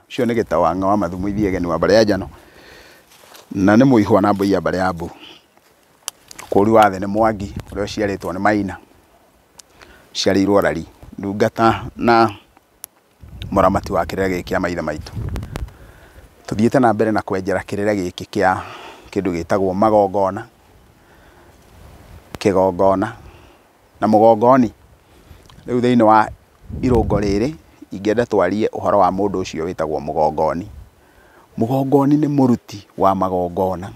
Ũcio nĩ Gĩtawang'a wa Mathumo Ithiegeni wa mbarĩ ya Njano, na nĩ mũihwa na mbũi ya mbarĩ ya Mbu. Kũri wa thĩ nĩ Mwangi ũrĩa ũciarĩtwo nĩ Maina, ũciarĩirwo Rari, ndungata na mũramati wa kĩrĩra gĩkĩ kĩa maithe maitũ. Tũthiĩte na mbere na kwenjera kĩrĩra gĩkĩ kĩa kĩndũ gĩtagwo magongona, kĩgongona na mũgongoni. Rĩu thĩinĩ wa irũngo rĩrĩ ingĩenda twarie ũhoro wa mũndũ ũcio wĩtagwo mũgongoni. Mũgongoni nĩ mũruti wa magongona,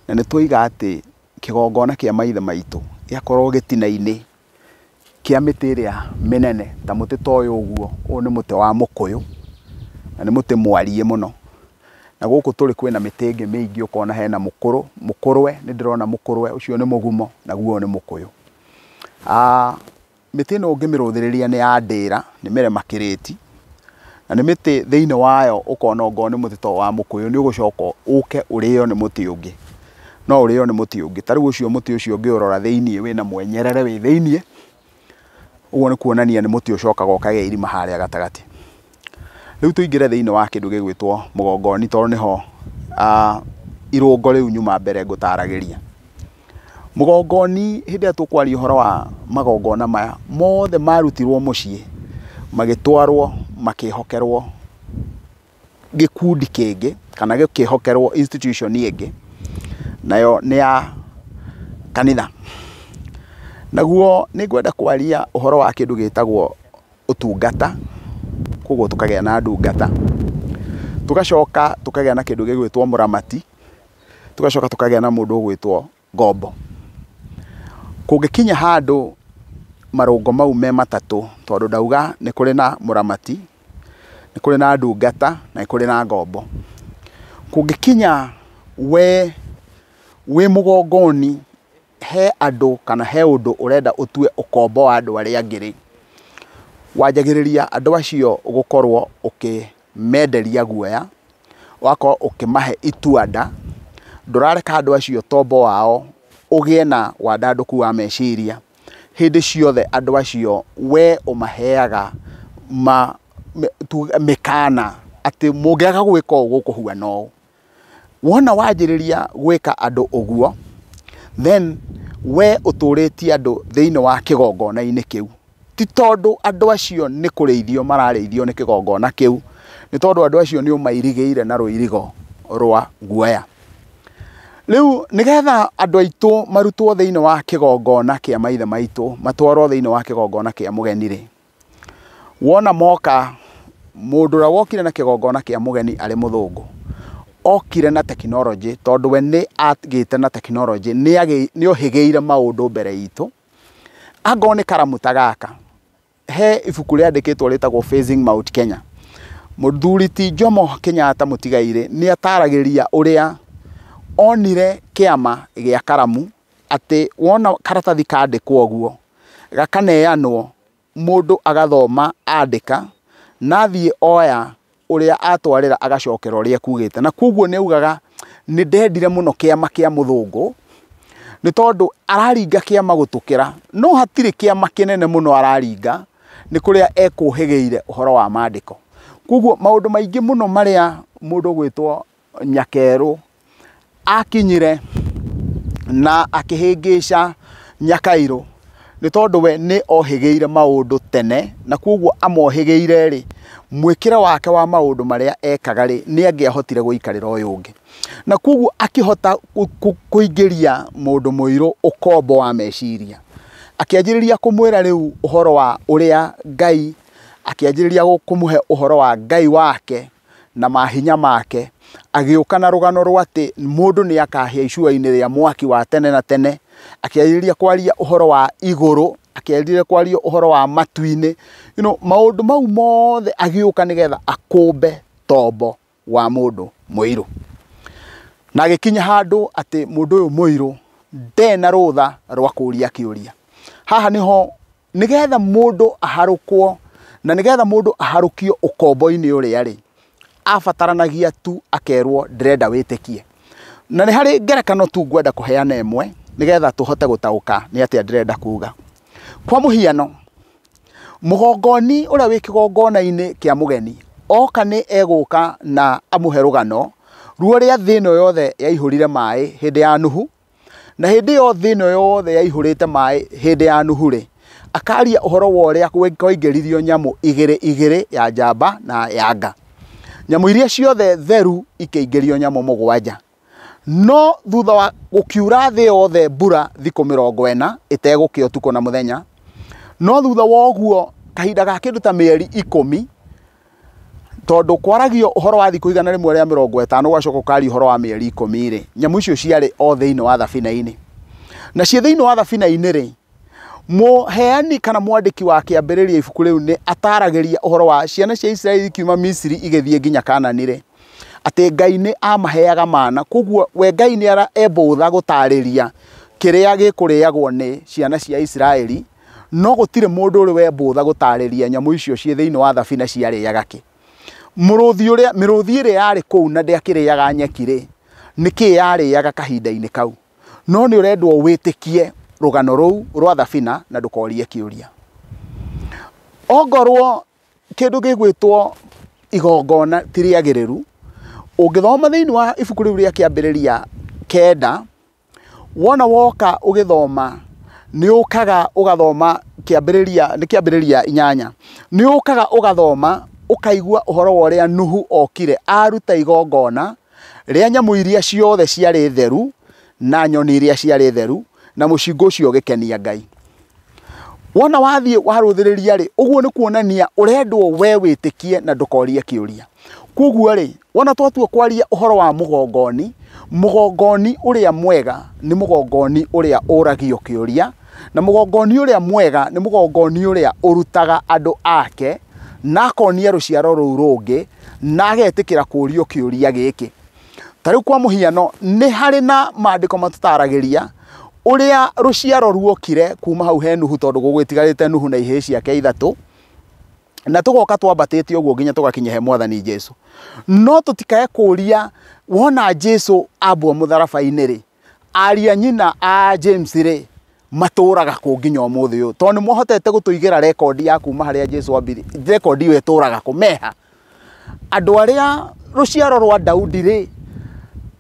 na nĩ twoiga atĩ kĩgongona kĩa maithe maitũ gĩakorwo gĩtina-inĩ kĩa mĩtĩ ĩrĩa mĩnene ta mũtĩ ta ũyũ ũguo, ũyũ nĩ mũtĩ wa mũkũyũ na nĩ mũtĩ mwariĩ mũno. Na gũkũ tũrĩ kwĩna mĩtĩ ĩngĩ mĩingĩ ũkona hena mũkũrũ, mũkũrwe, nĩ ndĩrona mũkũrwe, ũcio nĩ mũgumo, naguo ũyũ nĩ mũkũyũ. Mĩtĩ ĩno ũngĩmĩrũthĩrĩria nĩ ya ndĩra, nĩ mĩrema kĩrĩti, na nĩ mĩtĩ thĩinĩ wayo ũkona ongorwo nĩ mũtĩ ta ũyũ wa mũkũyũ nĩ ũgũcoka ũke ũrĩo nĩ mũtĩ ũngĩ, no ũrĩo nĩ mũtĩ ũngĩ. Ta rĩu ũcio mũtĩ ũcio ũngĩũrora thĩiniĩ wĩna mwenyerere wĩ thĩiniĩ, ũguo nĩ kuonania nĩ mũtĩ ũcokaga ũkagĩa irima harĩa gatagatĩ. Rĩu tũingĩre thĩinĩ wa kĩndũ gĩgwĩtwo mũgongoni tondũ nĩho irũngo rĩu nyuma mbere ngũtaragĩria. Mũgongoni hĩndĩ ĩrĩa tũkwaria ũhoro wa magongona maya mothe marutirwo mũciĩ magĩtwarwo makĩhokerwo gĩkundi kĩngĩ kana gĩkĩhokerwo institution ĩngĩ, nayo nĩ ya kanitha. Naguo nĩ ngwenda kwaria ũhoro wa kĩndũ gĩtagwo ũtungata, koguo tũkagĩa na ndungata, tũgacoka tũkagĩa na kĩndũ gĩgwĩtwo mũramati, tũgacoka tũkagĩa na mũndũ ũgwĩtwo ngombo. Kũngĩkinya handũ marũngo mau me matatũ, tondũ ndauga nĩ kũrĩ na mũramati, nĩ kũrĩ na ndungata na nĩ kũrĩ na ngombo. Kũngĩkinya we wĩ mũgongoni he andũ kana he ũndũ ũrenda ũtue ũkombo wa andũ arĩa angĩ rĩ, wanjagĩrĩria andũ acio gũkorwo ũkĩmenderia guoya, ũgakorwo ũkĩmahe itua-nda, ndũrareka andũ acio tombo wao ũgĩe na wandandũku wa meciria. Hĩndĩ ciothe andũ acio we ũmaheaga mĩkana atĩ mũngĩaga gwĩka ũũ gũkũhuana ũũ. Wona wanjĩrĩria gwĩka andũ ũguo, then we ũtũrĩtie andũ thĩinĩ wa kĩgongona-inĩ kĩu. Ti tondũ andũ acio nĩ kũrĩithio mararĩithio nĩ kĩgongona kĩu, nĩ tondũ andũ acio nĩ ũmairigĩire na rũirigo rwa guoya. Rĩu nĩgetha andũ aitũ marutwo thĩinĩ wa kĩgongona kĩa maithe maitũ, matwarwo thĩinĩ wa kĩgongona kĩa mũgeni rĩ, wona moka, mũndũ ũrĩa wokire na kĩgongona kĩa mũgeni arĩ mũthũngũ, okire na tekinoronjĩ, tondũ we nĩ agĩte na tekinoronjĩ, nĩ ohĩgĩire maũndũ mbere itũ. Angorwo nĩ karamu ta gaka, he ibuku rĩandĩkĩtwo rĩtagwo Facing Mount Kenya. Mũthuri ti Jomo Kenyatta mũtigairĩ nĩ ataragĩria ũrĩa onire kĩama gĩa karamu, atĩ wona karatathi kandĩkwo ũguo, gakaneanwo, mũndũ agathoma andĩka, na athiĩ oya ũrĩa atwarĩra agacokera ũrĩa ekugĩte. Na koguo nĩ augaga nĩ ndendire mũno kĩama kĩa mũthũngũ, nĩ tondũ araringa kĩama gũtũkĩra, no hatirĩ kĩama kĩnene mũno araringa, nĩ kũrĩa ekũhĩgĩire ũhoro wa mandĩko. Koguo maũndũ maingĩ mũno marĩa mũndũ ũgwĩtwo Nyakerũ akinyire na akĩhĩngĩca Nyakairũ, nĩ tondũ we nĩ ohĩgĩire maũndũ tene, na koguo amohĩgĩire rĩ, mwĩkĩre wake wa maũndũ marĩa ekaga rĩ, nĩ angĩahotire gũikarĩra ũyũ ũngĩ. Na koguo akĩhota kũingĩria mũndũ mũirũ ũkombo wa meciria. Akĩanjĩrĩria kũmwĩra rĩu ũhoro wa ũrĩa Ngai, akĩanjĩrĩria kũmũhe ũhoro wa Ngai wake na mahinya make, agĩũka na rũgano rwa atĩ mũndũ nĩ akahĩa icua-inĩ rĩa mwaki wa tene na tene, akĩanjĩrĩria kwaria ũhoro wa igũrũ, akĩanjĩrĩria kwaria ũhoro wa matu-inĩ. Maũndũ mau mothe agĩũka nĩgetha akũmbe tombo wa mũndũ mũirũ. Na agĩkinya handũ atĩ mũndũ ũyũ mũirũ ndarĩ na rũtha rwa kũũria kĩũria. Haha nĩho nĩgetha mũndũ aharũkwo na nĩgetha mũndũ aharũkio ũkombo-inĩ ũrĩa rĩ, abataranagia tu akerwo ndĩrenda wĩtĩkie. Na nĩ harĩ ngerekano tu ngwenda kũheana ĩmwe nĩgetha tũhote gũtaũka nĩ atĩa ndĩrenda kuga. Kwa mũhiano, mũgongoni ũrĩa wĩ kĩgongona-inĩ kĩa mũgeni Oka nĩ egũka na amũhe rũgano ruo rĩa thĩ ĩno yothe yaihũrire maĩ hĩndĩ ya Nuhu, na hĩndĩ ĩyo thĩ ĩno yothe yaihũrĩte maĩ hĩndĩ ya Nuhu rĩ, akaria ũhoro wa ũrĩa kwaingĩririo nyamũ igĩrĩ igĩrĩ ya njamba na ya nga. Nyamũ iria ciothe theru ikĩingĩrio nyamũ mũgwanja. No thutha wa gũkiura thĩ yothe mbura thikũ 40 ĩtegũkĩa ũtukũ na mũthenya, no thutha wa ũguo kahinda ga kĩndũ ta mĩeri 10, tondũ kwaragio ũhoro wa thikũ 150 gwacoka ũkaria ũhoro wa mĩeri 10 rĩ, nyamũ icio ciarĩ o thĩinĩ wa thabina-inĩ. Na ciĩ thĩinĩ wa thabina-inĩ rĩ, mũheani kana mwandĩki wa kĩambĩrĩria ibuku rĩu nĩ ataragĩria ũhoro wa ciana cia Isiraeli ikiuma Misiri igĩthiĩ nginya Kanani rĩ, atĩ Ngai nĩ amaheaga mana. Koguo we Ngai nĩ embũtha gũtarĩria kĩrĩa gĩkũrĩagwo nĩ ciana cia Isiraeli, no gũtirĩ mũndũ ũrĩ wembũtha gũtarĩria nyamũ icio ciĩ thĩinĩ wa thabina ciarĩaga kĩ. Mũrũthi ũrĩa, mĩrũthi ĩrĩa yarĩ kũu na ndĩakĩrĩaga nyeki rĩ, nĩkĩ yarĩaga kahinda-inĩ kau? No nĩ ũrendwo wĩtĩkie rũgano rũu rwa thabina na ndũkorie kĩũria. Ongorwo kĩndũ gĩgwĩtwo igongona ti rĩagĩrĩru, ũngĩthoma thĩinĩ wa ibuku rĩu rĩa kĩambĩrĩria 9, wona woka ũgĩthoma nĩ ũkaga ũgathoma kĩambĩrĩria, nĩ kĩambĩrĩria 8, nĩ ũkaga ũgathoma ũkaigua ũhoro wa ũrĩa Nuhu okire aruta igongona rĩa nyamũ iria ciothe ciarĩ theru na nyoni iria ciarĩ theru, na mũcingo ũcio ũgĩkenia Ngai. Wona wathiĩ warũthĩrĩria rĩ, ũguo nĩ kuonania ũrendwo we wĩtĩkie na ndũkorie kĩũria. Koguo rĩ, wona twatua kwaria ũhoro wa mũgongoni, mũgongoni ũrĩa mwega nĩ mũgongoni ũrĩa ũragio kĩũria, na mũgongoni ũrĩa mwega nĩ mũgongoni ũrĩa ũrutaga andũ ake na akonia rũciaro rũu rũngĩ na agetĩkĩra kũũrio kĩũria gĩkĩ. Ta rĩu kwa mũhiano nĩ harĩ na maandĩko matũtaragĩria ũrĩa rũciaro ruokire kuma hau he Nuhu, tondũ gũgwĩtigarĩte Nuhu na ihĩĩ ciake 3, na tũgoka twambatĩte ũguo nginya tũgakinya he Mwathani Jesu. No tũtikae kũũria wona Jesu ambwo mũtharaba-inĩ rĩ, aria nyina a James rĩ, matũraga kũ nginya ũmũthĩ ũyũ? Tondũ nĩ mũhotete gũtũigĩra rekondi ya kuma harĩa Jesu ambire, rekondi ĩyo ĩtũraga kũ meha. Andũ arĩa rũciaro rwa Daudi rĩ,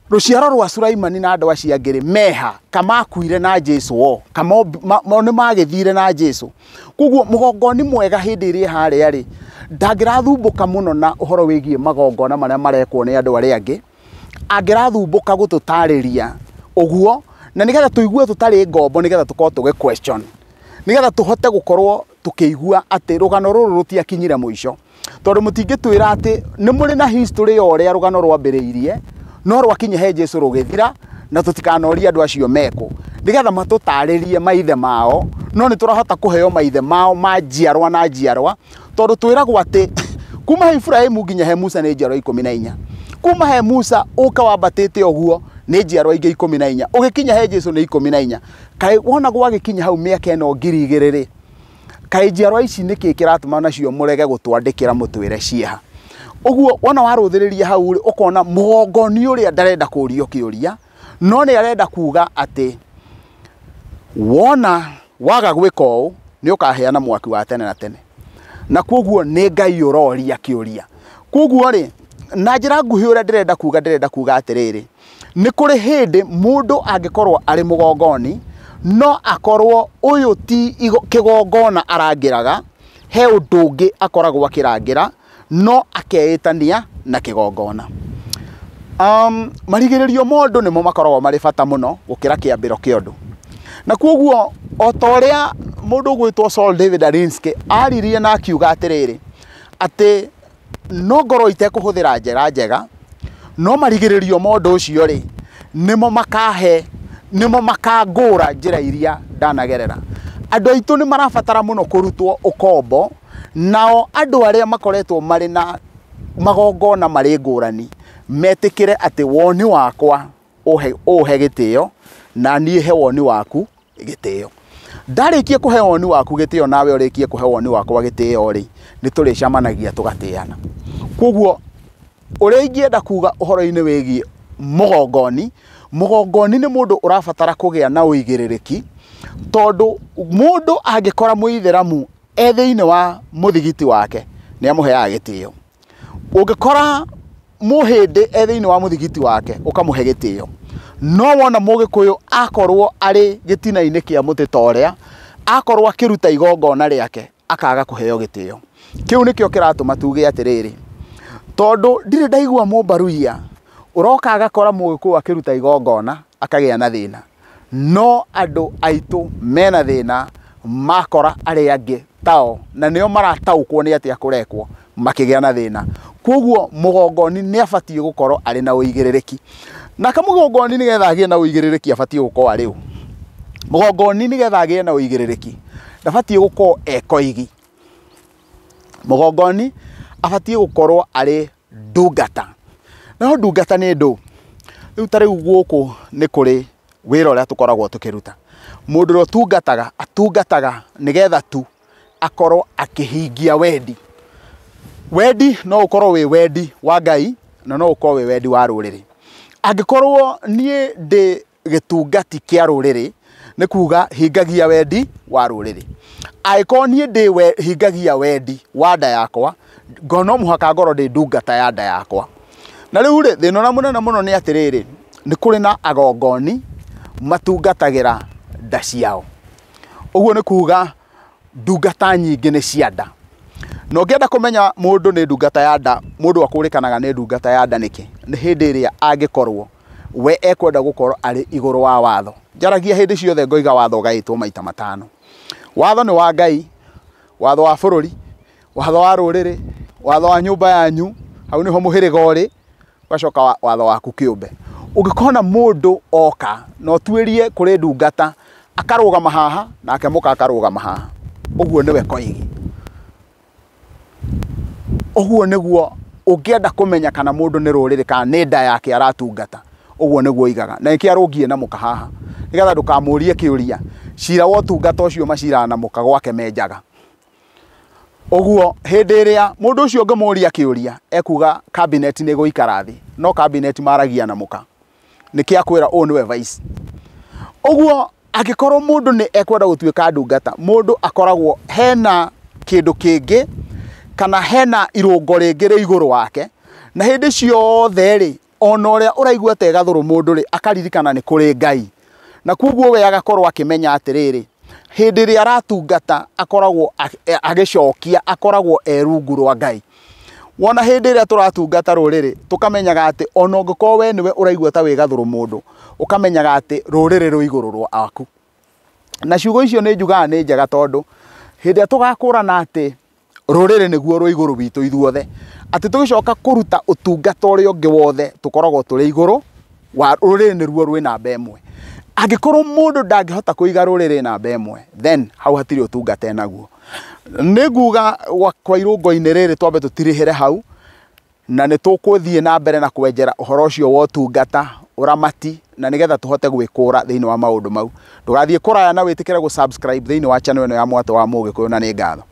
rũciaro rwa Sulaimani na andũ acio angĩ rĩ, meha kamakuire na Jesu o kama nĩ magĩthire na Jesu. Koguo mũgongoni mwega hĩndĩ ĩrĩa harĩa rĩ, ndangĩrathumbũka mũno na ũhoro wĩgiĩ magongona marĩa marekwo nĩ andũ arĩa angĩ, angĩrathumbũka gũtũtarĩria ũguo, na nĩgetha tũigue tũtarĩ ngombo, nĩgetha tũkorwo tũgĩ question, nĩgetha tũhote gũkorwo tũkĩigua atĩ rũgano rũrũ rũtiakinyire mũico. Tondũ mũtingĩtwĩra atĩ nĩ mũrĩ na history ya ũrĩa rũgano rwambĩrĩirie, no rwakinya he Jesu rũgĩthira, na tũtikanorie andũ acio mekũ, nĩgetha matũtarĩrie maithe mao. No nĩ tũrahota kũheo maithe mao ma njiarwa na njiarwa, tondũ twĩragwo atĩ kuma he Ibrahimu nginya he Musa nĩ njiarwa 14, kuma he Musa ũka wambatĩte ũguo nĩ njiarwa ingĩ 14, ũgĩkinya he Jesu nĩ 14. Kaĩ wona gwagĩkinya hau mĩaka ĩno 2000 rĩ, kaĩ njiarwa ici nĩkĩ kĩratũma nacio mũrege gũtwandĩkĩra mũtwĩre ciĩha? Ũguo wona warũthĩrĩria hau rĩ, ũkona mũgongoni ũrĩa ndarenda kũũrio kĩũria, no nĩ arenda kuga atĩ wona waga gwĩka ũũ nĩ ũkaheana mwaki wa tene na tene, na koguo nĩ Ngai ũroria kĩũria. Koguo rĩ, na njĩra nguhĩ ũrĩa ndĩrenda kuga atĩrĩrĩ, nĩ kũrĩ hĩndĩ mũndũ angĩkorwo arĩ mũgongoni, no akorwo ũyũ ti kĩgongona arangĩraga, he ũndũ ũngĩ akoragwo akĩrangĩra, no akeĩtania na kĩgongona. Marigĩrĩrio ma ũndũ nĩmo makoragwo marĩ bata mũno gũkĩra kĩambĩro kĩa ũndũ. Na koguo o ta ũrĩa mũndũ ũgwĩtwo Saul David Alinsky aririe na akiuga atĩrĩrĩ, atĩ no ngorwo itekũhũthĩra njĩra njega, no marigĩrĩrio ma ũndũ ũcio rĩ, nĩmo makahe, nĩmo makangũra njĩra iria ndanagerera. Andũ aitũ nĩ marabatara mũno kũrutwo ũkombo, nao andũ arĩa makoretwo marĩ na magongona marĩ ngũrani metĩkĩre atĩ woni wakwa ũhe gĩtĩo, na niĩ he woni waku gĩtĩo. Ndarĩkia kũhe woni waku gĩtĩo, nawe ũrĩkie kũhe woni wakwa gĩtĩo rĩ, nĩ tũrĩcemanagia tũgatĩana. Koguo ũrĩa ingĩenda kuga ũhoro-inĩ wĩgiĩ mũgongoni, mũgongoni nĩ mũndũ ũrabatara kũgĩa na ũigĩrĩrĩki, tondũ mũndũ angĩkora mũithĩramu e thĩinĩ wa mũthigiti wake nĩ amũheaga gĩtĩo. Ũngĩkora mũhĩndĩ e thĩinĩ wa mũthigiti wake ũkamũhe gĩtĩo, no wona mũgĩkũyũ akorwo arĩ gĩtina-inĩ kĩa mũtĩ ta ũrĩa akorwo akĩruta igongona rĩake akaga kũheo gĩtĩo. Kĩu nĩkĩo kĩratũma tuge atĩrĩrĩ, tondũ ndirĩ ndaigua mũmbaruia ũroka agakora mũgĩkũyũ akĩruta igongona akagĩa na thĩna, no andũ aitũ mena thĩna makora arĩa angĩ tao na nĩo marataũkwo nĩ atĩa kũrekwo makĩgĩa na thĩna. Koguo mũgongoni nĩ abatiĩ gũkorwo arĩ na ũigĩrĩrĩki, na kamũgongoni nĩgetha agĩe na ũigĩrĩrĩki abatiĩ gũkorwo arĩ ũ? Mũgongoni nĩgetha agĩe na ũigĩrĩrĩki ndabatiĩ gũkorwo e koigi. Mũgongoni abatiĩ gũkorwo arĩ ndungata. No ndungata nĩ ndũ? Rĩu ta rĩu gũkũ nĩ kũrĩ wĩra ũrĩa tũkoragwo tũkĩruta. Mũndũ ũrĩa ũtungataga atungataga nĩgetha tu akorwo akĩhingia wendi. Wendi no ũkorwo wĩ wendi wa Ngai na no ũkorwo wĩ wendi wa rũrĩrĩ. Angĩkorwo niĩ ndĩ gĩtungati kĩa rũrĩrĩ nĩ kuga hingagia wendi wa rũrĩrĩ. Angĩkorwo niĩ ndĩ hingagia wendi wa nda yakwa, no mũhaka ngorwo ndĩ ndungata ya nda yakwa. Na rĩu rĩ, thĩna ũrĩa mũnene mũno nĩ atĩrĩrĩ, nĩ kũrĩ na agongoni matungatagĩra nda ciao. Ũguo nĩ kuga ndungata nyingĩ nĩ cia nda. Na ũngĩenda kũmenya mũndũ nĩ ndungata ya nda, mũndũ akũrĩkanaga nĩ ndungata ya nda nĩkĩ? Nĩ hĩndĩ ĩrĩa angĩkorwo we ekwenda gũkorwo arĩ igũrũ wa watho. Njaragia hĩndĩ ciothe ngoiga watho ũgaĩtwo maita matano. Watho nĩ wa Ngai, watho wa bũrũri, watho wa rũrĩrĩ, watho wa nyũmba yanyu, hau nĩho mũhĩrĩga ũrĩ, ũgacoka watho waku kĩũmbe. Ũngĩkona mũndũ oka na ũtuĩrie kũrĩ ndungata akarũgama haha nake mũka akarũgama haha, ũguo nĩwe koigi. Ũguo nĩguo ũngĩenda kũmenya kana mũndũ nĩ rũrĩrĩ kana nĩ nda yake aratungata, ũguo nĩguo oigaga. Na nĩkĩo arũngiĩ na mũka haha, nĩgetha ndũkamũrie kĩũria. Cira wa ũtungata ũcio maciraga na mũka gwake menjaga. Ũguo hĩndĩ ĩrĩa mũndũ ũcio ũngĩmũria kĩũria ekuga cabinet nĩ ĩgũikara thĩ, no cabinet maragia na mũka, nĩkĩo akwĩra ũũ nĩwe vice. Ũguo angĩkorwo mũndũ nĩ ekwenda gũtuĩka ndungata, mũndũ akoragwo hena kĩndũ kĩngĩ kana hena irũngo rĩngĩ rĩ igũrũ wake, na hĩndĩ ciothe rĩ, ona ũrĩa ũraigua ta ĩgathũrũ mũndũ rĩ, akaririkana nĩ kũrĩ Ngai. Na koguo we agakorwo akĩmenya atĩrĩrĩ, hĩndĩ ĩrĩa aratungata akoragwo agĩcokia, akoragwo e rungu rwa Ngai. Wona hĩndĩ ĩrĩa tũratungata rũrĩrĩ, tũkamenyaga atĩ ona ũngĩkorwo we nĩwe ũraigua ta wĩ gathũrũ mũndũ, ũkamenyaga atĩ rũrĩrĩ rwĩ igũrũ rwaku. Na ciugo icio nĩ njugaga nĩ njega, tondũ hĩndĩ ĩrĩa tũgakũrana atĩ rũrĩrĩ nĩguo rwĩ igũrũ witũ ithuothe, atĩ tũgĩcoka kũruta ũtungata ũrĩa ũngĩ wothe tũkoragwo tũrĩ igũrũ wa rũrĩrĩ, nĩruo rwĩ namba ĩmwe. Angĩkorwo mũndũ ndangĩhota kũiga rũrĩrĩ namba ĩmwe, then hau hatirĩ ũtungata enaguo. Nĩ nguga kwa irũngo-inĩ rĩrĩ twambe tũtirihĩre hau, na nĩ tũkũthiĩ na mbere na kwenjera ũhoro ũcio wa ũtungata, ũramati, na nĩgetha tũhote gwĩkũra thĩinĩ wa maũndũ mau. Ndũgathiĩ kũraya na wĩtĩkĩre gũ subscribe thĩinĩ wa channel ĩno ya Mwatũ wa Mũgĩkũyũ, na nĩ ngatho.